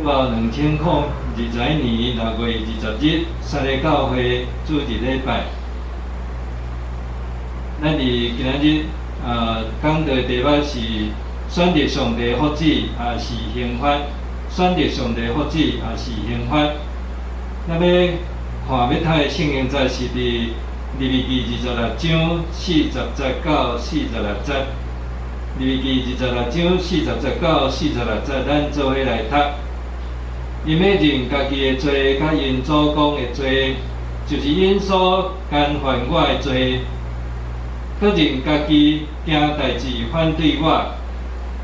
主後2021年6月20日，三个教會主日禮拜。咱佇今仔日講道的題目是選擇上帝福祉，抑是刑罰？選擇上帝福祉，抑是刑罰？咱欲看欲讀的聖經節是佇利未記26章40節到46節。利未記二十六章四十節到四十六節，咱做伙來讀。𪜶欲認家己的罪，佮𪜶祖公的罪，就是𪜶所干犯我的罪，閣認家己行代誌反對我，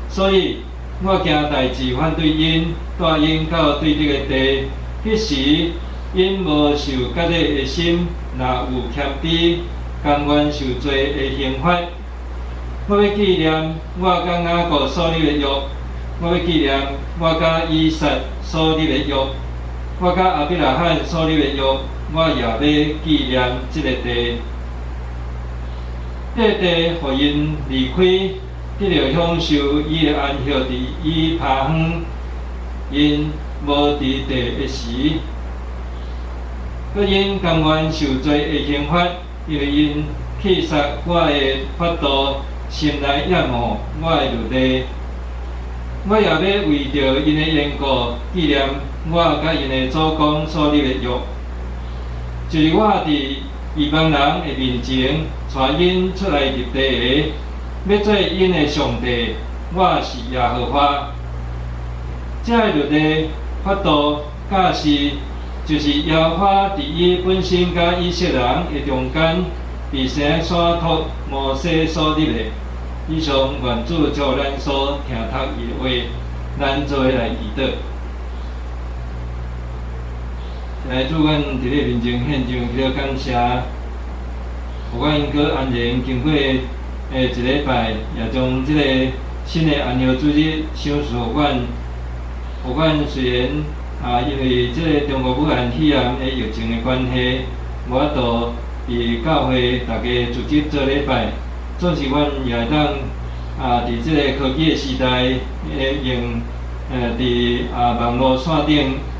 所以我行代誌反對𪜶，帶𪜶到對敵的地。彼時𪜶無受割禮的心，若有謙卑，甘願受罪的刑罰。我欲紀念我佮雅各所立的約，我欲紀念我佮以撒所立的約，我佮亞伯拉罕所立的約，我也欲紀念這个地。這个地予𪜶離開，得著享受伊的安息佇以巴方，𪜶無佇地的時，閣𪜶甘願受罪的刑罰，因為𪜶棄殺我的法度，心內厭惡我的律例。我也欲為著𪜶的緣故，紀念我佮𪜶的祖公所立的約，就是我佇異邦人的面前，帶𪜶出埃及地的，欲做𪜶的上帝，我是耶和華。這个律例、法度、教示，就是耶和華佇伊本身佮以色列人的中間，佇西奈山託摩西所立的。以上願主祝福咱所聽讀伊的話，咱做伙來祈禱。來主，阮佇你面前獻上祈禱感謝，予阮閣安然經過的一禮拜，也將這個新的安息主日賞賜予阮。予阮雖然因為這个中國武漢肺炎的疫情的關係，無法度佇教會逐家組織做禮拜，總是阮也會當佇這个科技的時代，會用佇網路線頂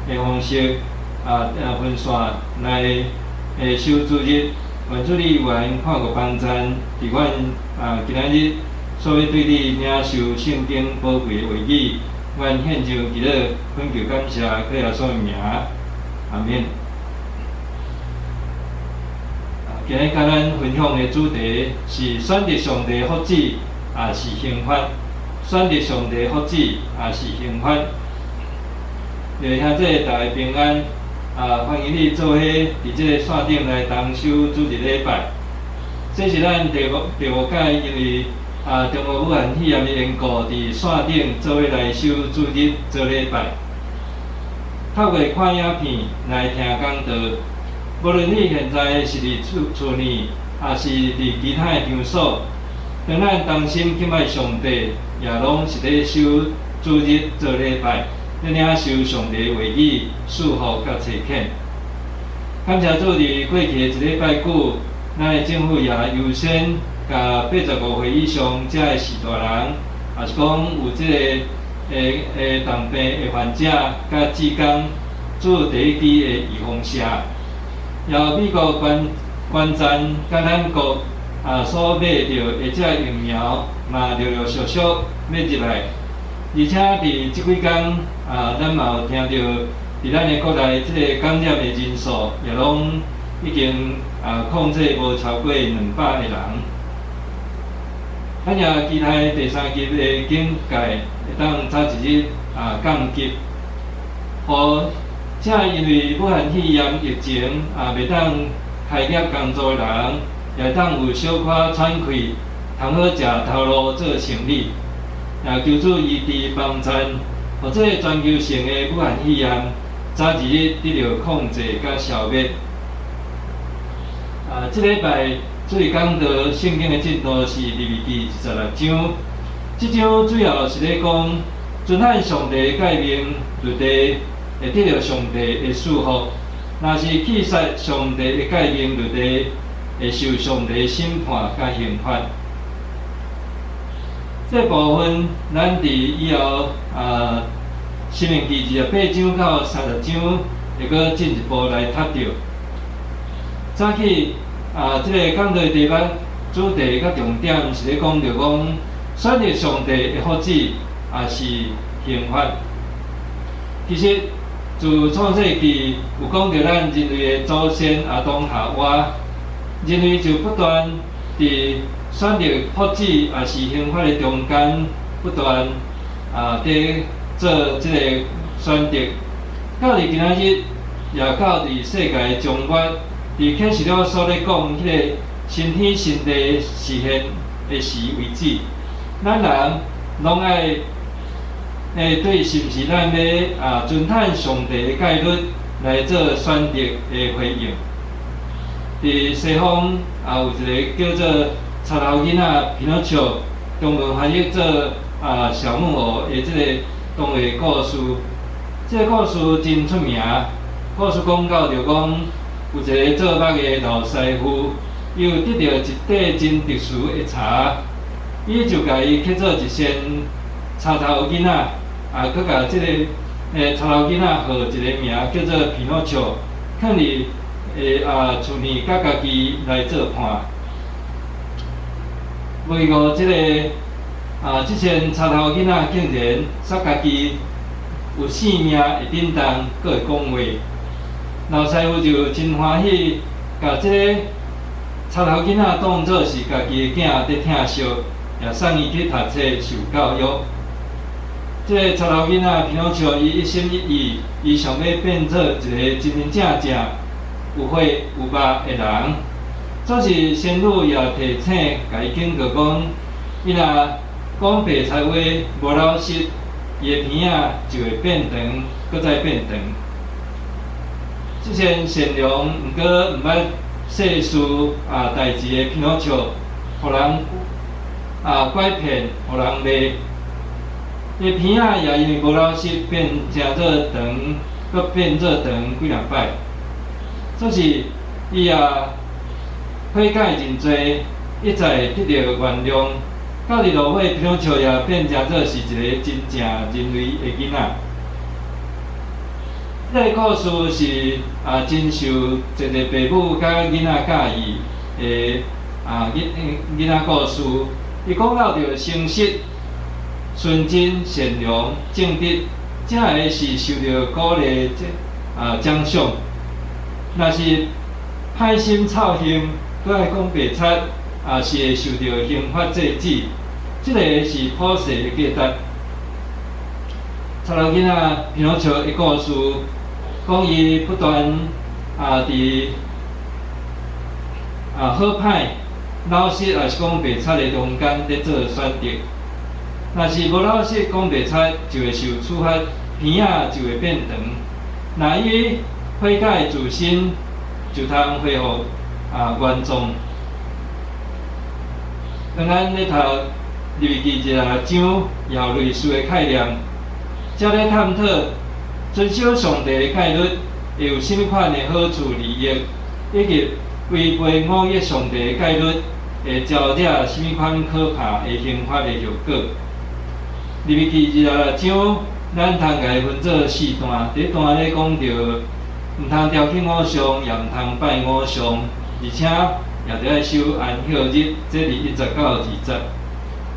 的方式分線來守主日。願主你有緣看顧幫贊，佇阮今仔日所欲對你領受聖經寶貴的話語，阮獻上祈禱，懇求感謝，靠耶穌的名，阿們。今日佮咱分享的主題是選擇上帝福祉，抑是刑罰？選擇上帝福祉，抑是刑罰？各位兄弟，大家平安。歡迎你做伙佇這个線頂來同守主日禮拜。這是咱第五屆，因為中國武漢肺炎的緣故，佇線頂做伙來守主日做禮拜。透過看影片來聽講道，無論你現在是佇厝內，抑是佇其他的場所，當咱同心敬拜上帝，也攏是咧守主日做禮拜，咧領受上帝話語、祝福佮差遣。感謝主，佇過去的一禮拜久，咱的政府也優先共85歲以上遮的序大人，抑是講有這个重病的患者，佮志工注第一支的預防射。也有美國捐贈佮咱國所買著的這疫苗，嘛陸陸續續欲入來。而且佇這幾工咱嘛有聽著，佇咱的國內這个感染的人數也攏已經控制無超過200個人。咱也期待第三級的警戒會當早一日降級，予這因為武漢肺炎疫情袂當開業工作的人，也會當有小可喘氣，通好食頭路做生理。也求主醫治幫贊，予這个全球性的武漢肺炎早一日得著控制佮消滅。這禮拜主日講道聖經的進度是利未記二十六章，這章主要是咧講遵行上帝誡命律例，會得著上帝的祝福；若是棄殺上帝的誡命律例，會受上帝的審判佮刑罰。這部分咱佇以後申命記28章到30章，會閣進一步來讀著。早起啊，這个講道題目主題佮重點是咧講著講選擇上帝的福祉，抑是刑罰。其實自創世記有講著咱人類的祖先亞當夏娃，人類就不斷佇選擇福祉抑是刑罰的中間，不斷啊佇做這个選擇。到佇今仔日，也到佇世界的終末，佇啟示錄所咧講彼个新天新地實現的時為止，咱人攏愛對是毋是咱欲啊遵趁上帝的誡律來做選擇的回應。佇西方也有一个叫做賊頭囡仔皮諾丘，中文翻譯做啊小木偶的這个童話故事。這个故事真出名。故事講到就講，有一个做木的老師傅，伊有得著一塊真特殊的柴，伊就共伊刻做一身賊頭囡仔，啊，閣共這个賊頭囡仔號一个名叫做皮諾丘，囥佇啊厝內佮家己來做伴。袂過這个啊，這身賊頭囡仔竟然煞家己有生命會振動，閣會講話。老師傅就真歡喜，共這個賊頭囡仔當做是家己的囝佇疼惜，也送伊去讀冊受教育。這个賊頭囡仔皮諾丘，伊一心一意，伊想欲變做一个真真正正有血有肉的人。總是仙女也提醒，共伊警告講，伊若講白賊話無老實，伊的鼻仔就會變長，閣再變長。這身善良，毋過毋捌世事啊代誌的皮諾丘，予人啊拐騙，予人賣。伊鼻仔也因為無老實變成做長，閣變做長幾若擺。總是伊也悔改認罪，一再得著原諒。到佇落尾，皮諾丘也變成做是一个真正人類的囡仔。這个故事是啊，真受濟濟爸母佮囡仔教育的啊囡仔故事。伊講到著誠實、純真、善良、正直，這个是受著鼓勵、這啊獎賞。若是歹心臭行，閣愛講白賊，也是會受著刑罰制止。這个是普世的價值。賊頭囡仔皮諾丘的故事，講伊不斷啊佇啊好歹、老實，抑是講白賊的中間佇做選擇。若是無老實講白賊，就會受處罰，鼻仔就會變長。若伊悔改自新，就通恢復啊原狀。當咱咧讀利未記26章，也有類似的概念，遮咧探討遵守上帝的誡律會有啥物款的好處利益，以及違背五約上帝的誡律會招惹啥物款可怕的刑罰的後果。利未記26章，咱通共伊分做四段。第一段咧講著，毋通雕刻偶像，也毋通拜偶像，而且也著愛守安息日，這佇1節到2節。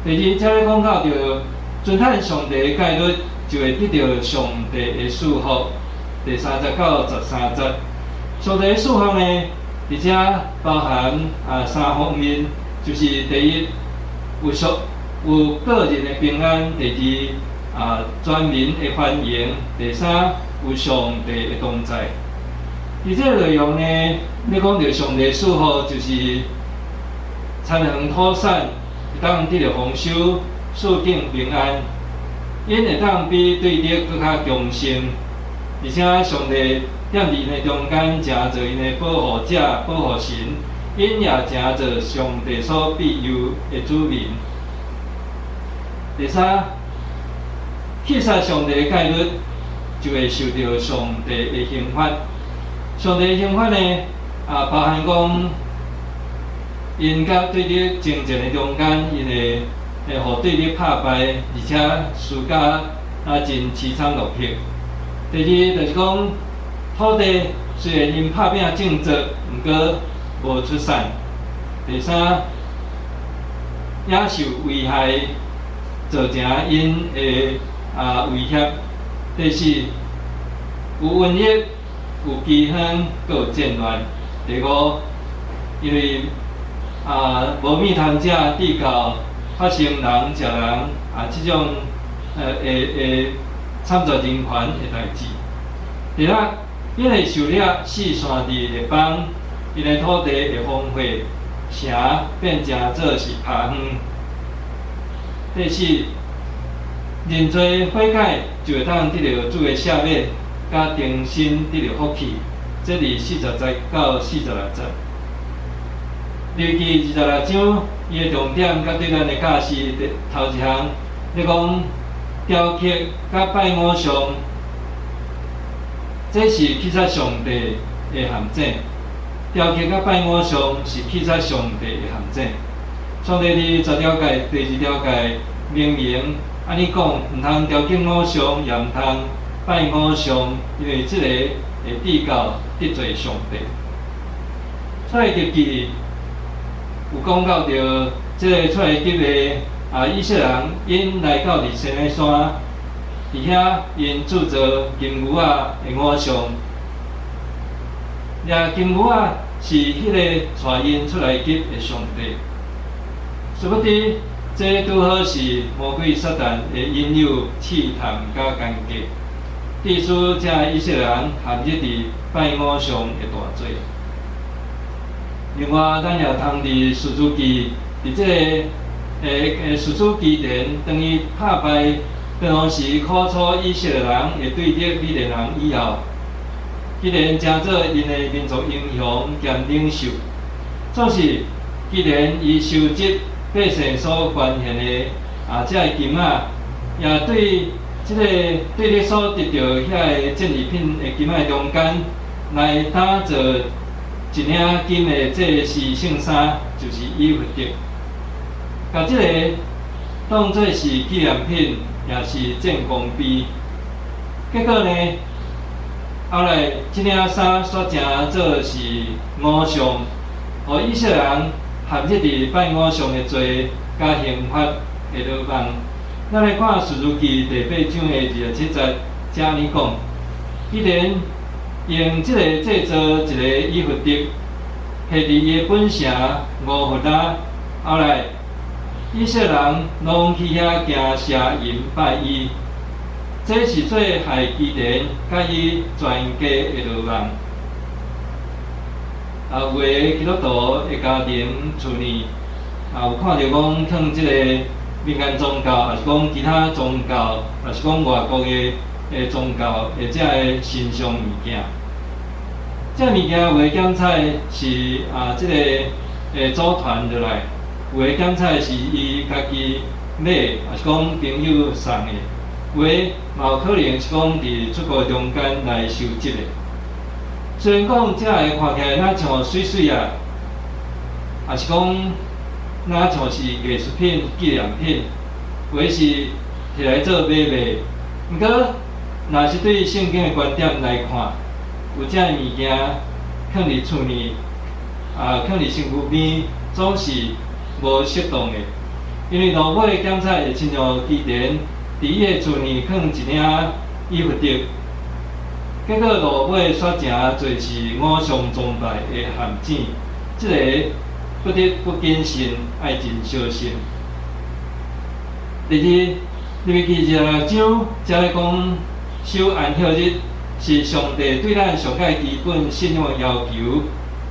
第二，遮咧講到著遵趁上帝的誡律，就會得著上帝的祝福。第3節到13節，上帝的祝福呢，佇遮包含啊三方面，就是第一，有屬有個人的平安；第二，啊全民的繁榮；第三，有上帝的同在。佇這个內容呢，咧講著上帝祝福，就是田園土產會當得著豐收，四境平安，𪜶會當比對敵閣較強盛，而且上帝踮佇𪜶的中間，成做𪜶的保護者、保護神，𪜶也成做上帝所庇佑的子民。第三，棄殺上帝的誡律，就會受著上帝的刑罰。上帝的刑罰呢，啊，包含講，𪜶佮對敵爭戰的中間，𪜶會予對敵拍敗，而且輸甲啊真凄慘落魄。第二就是講土地雖然𪜶拍拚種植，毋過無出產。第三，野獸危害造成𪜶的威脅。第四，有瘟疫、有饑荒，閣有戰亂。第五，因為無物通食，致到發生人食人這種會慘絕人寰的代誌。第六，𪜶會狩獵四散佇列邦，𪜶的土地會荒廢，城變成做是拋荒。第四，認罪悔改就會當得著主的赦免，佮重新得著福氣。這佇40節到46節。利未記26章，伊的重點佮對咱的教示，頭一項，咧講雕刻佮拜偶像，這是棄殺上帝的陷阱。雕刻佮拜偶像是棄殺上帝的陷阱。上帝佇十條誡第二條誡明明按呢講，毋通雕刻偶像，也毋通拜偶像，因為這個會致到得罪上帝。出埃及記有講到著，這个出埃及的以色列人，𪜶來到佇西奈山，佇遐𪜶鑄造金牛仔的偶像。掠金牛仔是彼个帶𪜶出埃及的上帝。殊不知，這拄好是魔鬼撒旦的引誘、試探佮奸計，致使這以色列人陷入佇拜偶像的大罪。另外，咱也通佇士師記，佇這个士師基甸，當伊拍敗當時苦楚以色列人的對敵米甸人以後，基甸成做𪜶的民族英雄兼領袖。總是基甸伊收集百姓所捐獻的這个金仔，也對這个對你所得著遐个戰利品的金仔中間，來打造一領金的祭司聖衫，就是以弗得。共這个當做是紀念品，也是戰功碑。結果呢，後來這領衫煞成做是偶像，予以色列人陷入佇拜偶像的罪佮刑罰的牢網。咱來看《士師記》第八章的27節，這按呢講：基甸用這个製造一个以弗得，繫佇伊的本城俄弗拉。後來以色列人攏去遐行邪淫拜伊，這是做害基甸佮伊全家的羅網。有的基督徒的家庭厝內，有看著講，囥這個民間宗教，抑是講其他宗教，抑是講外國的宗教的這个神像物件。這个物件有的檢採是這个組團落來，有的檢採是伊家己買，抑是講朋友送的，有的嘛有可能是講佇出國中間來收集的。雖然講這个看起來若像媠媠啊，抑是講若像是藝術品、紀念品，或是摕來做買賣，毋過若是對聖經的觀點來看，有這个物件囥佇厝內，囥佇身軀邊，總是無適當的。因為落尾檢採會親像基甸佇伊的厝內囥一領以弗得，結果落尾煞成做是偶像崇拜的陷阱，這个不得不謹慎，愛真小心。第二，利未記26章，才咧講守安息日是上帝對咱上蓋基本信仰的要求，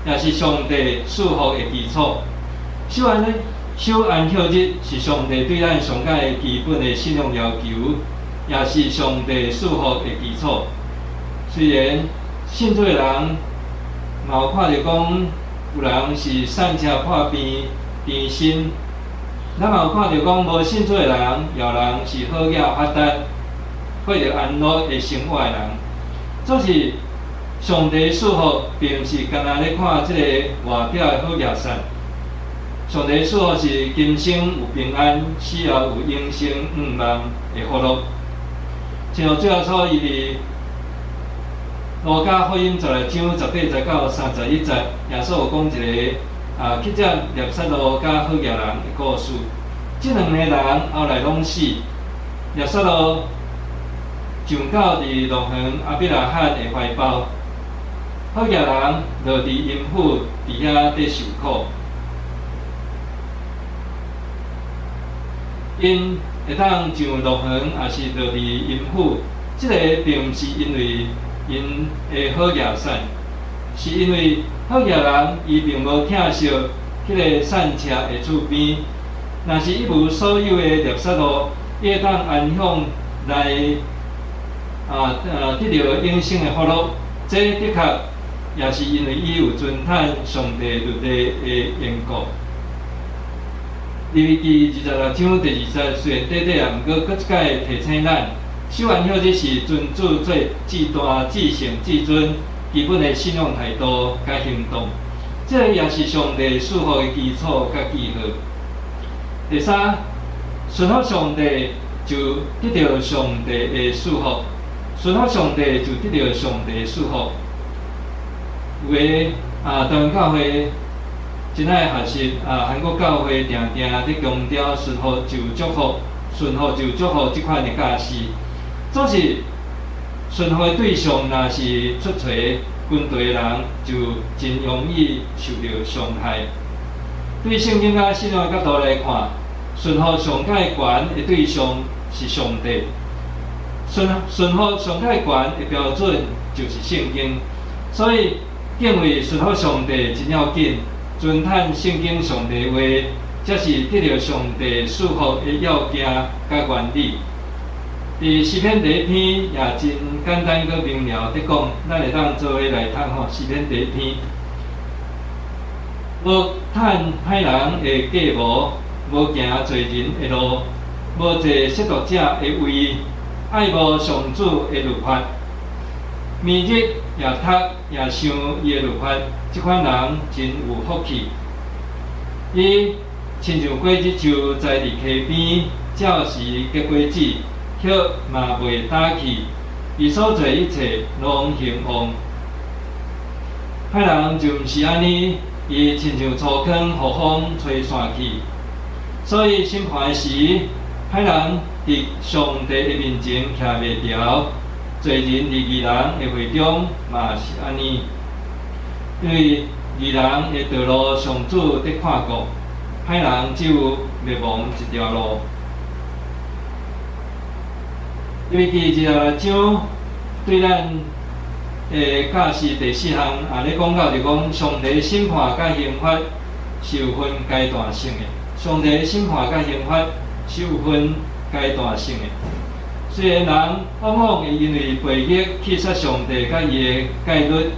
也是上帝賜福的基礎。守安息日是上帝對咱上蓋基本的信仰要求，也是上帝賜福的基礎。雖然信主的人嘛有看著講有人是散赤破病纏身，咱嘛有看著講無信主的人，有人是好業發達，過著安樂的生活的人。總是上帝賜福，並毋是干焦咧看這个外表的好業善。上帝賜福是今生有平安，死後有永生向望的福樂。像主耶穌伊佇路加福音16章18節到31節，耶穌有講一个去接拿撒路佮好額人的故事。這兩个人後來攏死，拿撒路上到佇樂園亞伯拉罕的懷抱，好額人落佇陰府佇遐佇受苦。𪜶會當上樂園，抑是落佇陰府，這个並毋是因為𪜶的好額善，是因為好額人伊並無疼惜彼个散赤的厝邊。若是一無所有的拿撒路，伊會當安享來得著永生的福樂，這的確也是因為伊有遵趁上帝律例的緣故。利未記26章第2節雖然短短啊，毋過閣一擺提醒咱，守安息日是尊主做至大、至聖、至尊基本的信仰態度佮行動，這个也是上帝賜福的基礎佮記號。第三，順服上帝就得著上帝的賜福，順服上帝就得著上帝的賜福。有的台灣教會真愛學習韓國教會定定咧強調順服就祝福，順服就祝福這款的教示。總是順服的對象若是出槌軍隊的人，就真容易受著傷害。對聖經佮信仰的角度來看，順服上蓋懸的對象是上帝，順服上蓋懸的標準就是聖經，所以敬畏順服上帝真要緊，遵趁聖經上帝話，才是得著上帝賜福的要件佮原理。佇詩篇第一篇也真簡單閣明了佇講，咱會當做伙來讀吼。詩篇第一篇，無趁歹人的計謀，無行罪人的路，無坐褻瀆者的位，愛慕上主的律法，暝日也讀也想伊的律法，這款人真有福氣。伊親像果子樹栽佇溪邊，照時結果子，葉嘛袂焦去。伊所做一切攏興旺。歹人就毋是按呢，伊親像粗糠，予風吹散去。所以審判時，歹人佇上帝的面前徛袂牢，罪人佇義人的會中嘛是按呢。因為義人的道路，上主佇看顧，歹人只有滅亡一條路。利未記26章對咱的教示第四項咧講到就講，上帝審判佮刑罰是有分階段性的。上帝審判佮刑罰是有分階段性的。雖然人往往會因為背逆棄殺上帝佮伊的誡律，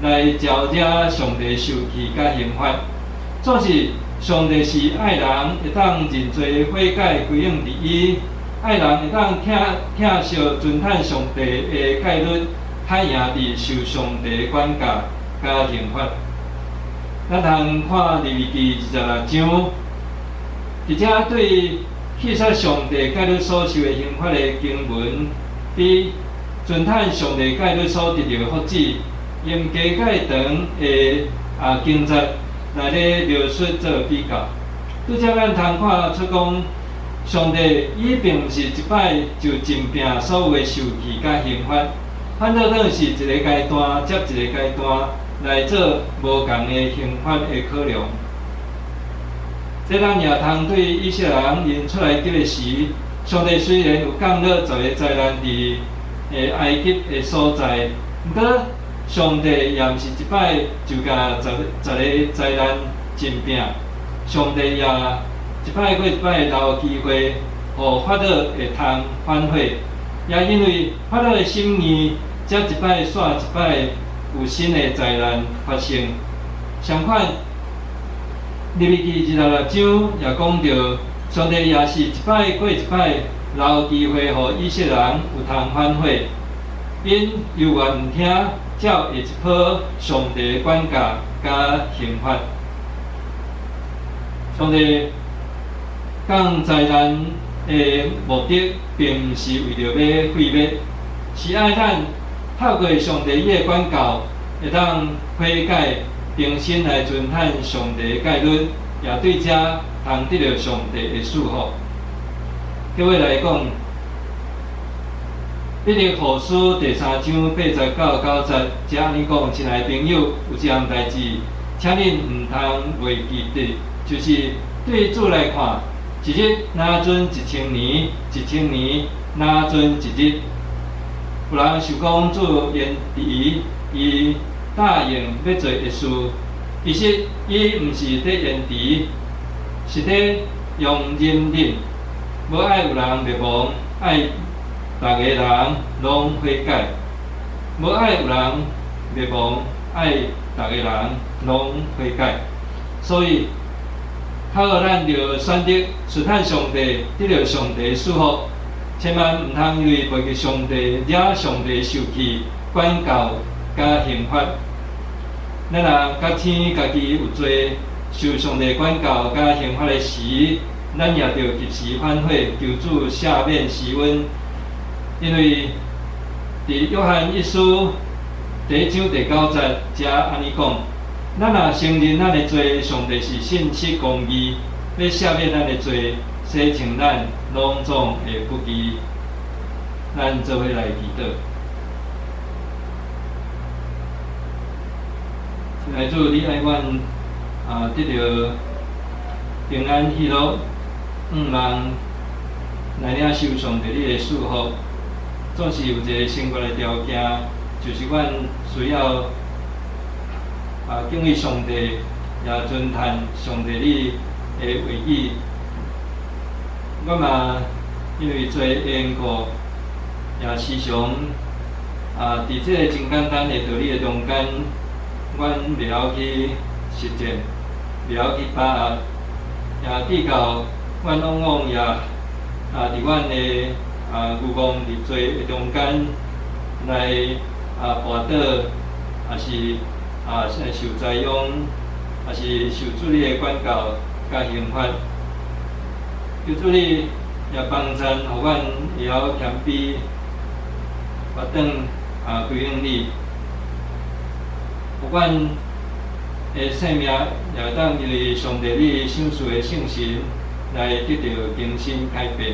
來招惹上帝受氣佮刑罰，總是上帝是愛人會當認罪悔改歸向佇伊，愛人會當疼惜遵趁上帝的誡律，較贏佇受上帝的管教佮刑罰。咱通看利未記二十六章，佇遮對棄殺上帝誡律所受的刑罰的經文，比遵趁上帝誡律所得著的福祉，用加蓋長的經節來咧描述做比較。拄才咱通看出講，上帝伊並毋是一擺就盡摒所有的受氣佮刑罰，反倒轉是一个階段接一个階段來做無仝的刑罰的考量。這咱也通對以色列人𪜶出埃及的時，上帝雖然有降落十个災難佇埃及的所在，毋過上帝也毋是一擺就共十個災難盡摒，上帝也一擺過一擺留機會，予法老會通反悔，也因為法老的心硬，才一擺煞一擺有新的災難發生。相款，利未記二十六章也講著，上帝也是一擺過一擺留機會，予以色列人有通反悔，𪜶猶原毋聽，才會一波上帝的管教佮刑罰。上帝降災難的目的，並毋是為著欲毀滅，是愛咱透過上帝伊的管教，會當悔改，重新來遵行上帝的誡律，也對遮通得著上帝的祝福。各位來講，彼得後書第三章八節到九節，遮按呢講：親愛的朋友，有一項代誌，請恁毋通袂記得，就是對主來看，一日若準一千年，一千年若準一日。有人想講主延遲伊答應欲做的事，其實伊毋是佇延遲，是佇用忍忍，無愛有人滅亡，愛逐个人攏悔改。無愛有人滅亡，愛逐个人攏悔改。所以，較好咱著選擇順從上帝，得著上帝祝福，千萬毋通因為袂記上帝，惹上帝受氣、管教佮刑罰。咱若覺醒家己有罪，受上帝管教佮刑罰的時，咱也著及時反悔，求主赦免施恩。因為佇約翰一書第一章第九節，遮按呢講：咱若承認咱的罪，上帝是信實公義，欲赦免咱的罪，洗淨咱攏總的不義。咱做伙來祈禱。親愛主，你愛阮得著平安喜樂，向望來領受上帝你的祝福，總是有一個先決的條件，就是阮需要敬畏上帝，也遵行上帝你的話語。我嘛因為罪的緣故，也時常佇這個真簡單的道理的中間，阮袂曉去實踐，袂曉去把握，也至到阮往往也佇阮的愚妄入罪的中間來跋倒，抑是受災殃，抑是受主你的管教佮刑罰。求主你也幫贊，予阮會曉謙卑，回轉歸向你，予阮的生命也會當因為上帝你賞賜的聖神來得著更新改變，予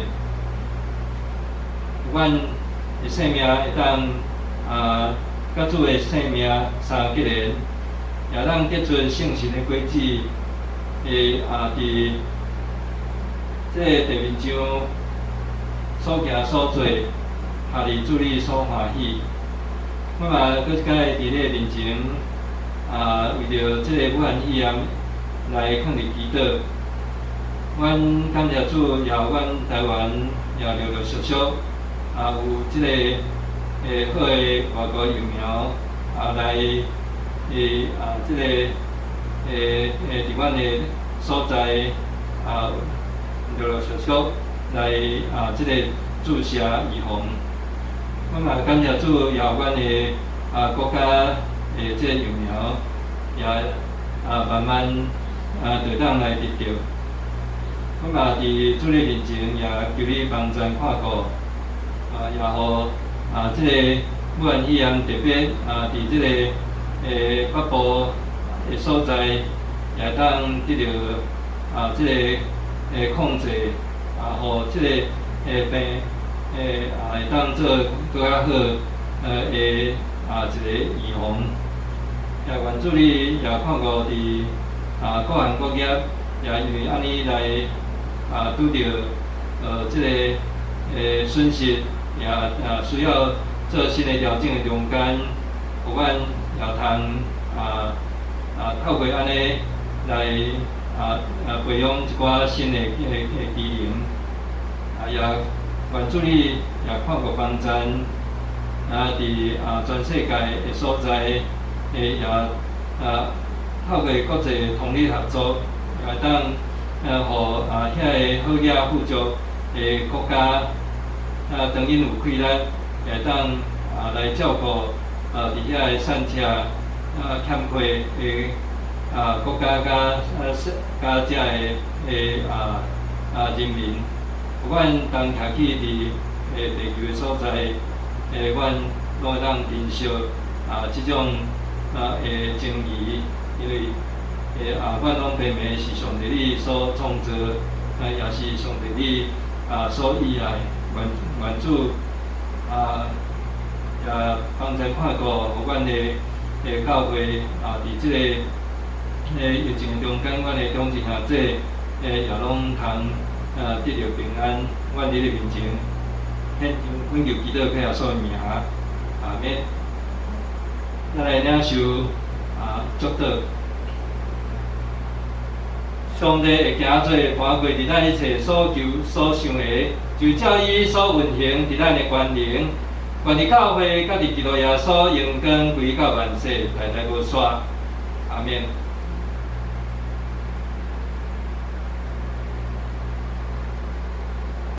阮的生命會當佮主的生命相結連，也當結出聖神的果子，會佇這個地面上所行所做，予予主你所歡喜。我嘛閣一擺佇你的面前，為著這個武漢肺炎來囥佇祈禱。阮感謝主，也予阮台灣也陸陸續續有這個好的外國疫苗來這個佇阮的所在陸陸續續來這個注射預防。阮嘛感謝主，也予阮的國家的這個疫苗也慢慢就會當來得著。阮嘛佇主你面前也求你幫贊看顧，也予這個武漢肺炎特別佇這個北部的所在也會當得著這個控制，予這個病會當做閣較好的一個預防。也願主你也看顧佇各行各業，也因為按呢來拄著這個損失，也需要做新的調整的中間，予阮也通透過按呢來培養一寡新的技能，也願主你也看顧幫贊，佇全世界的所在，也透過國際通力合作，也會當予遐个好額富足的國家，當𪜶有氣力，會當來照顧佇遐个散赤欠缺的國家佮遮的人民。予阮同徛起佇地球的所在，阮攏會當珍惜這種的情誼，因為阮攏明明是上帝你所創造，也是上帝你所喜愛，願願主也幫贊看顧，予阮的教會佇這個疫情中間，阮的長執兄弟也攏通得著平安。阮佇你面前獻上懇求祈禱，靠耶穌的名，阿們。咱來領受祝禱。上帝會行做盤過佇咱一切所求所想的，就照伊所運行佇咱的權能，願佇教會佮佇基督耶穌榮光歸到萬世代代無煞。阿們。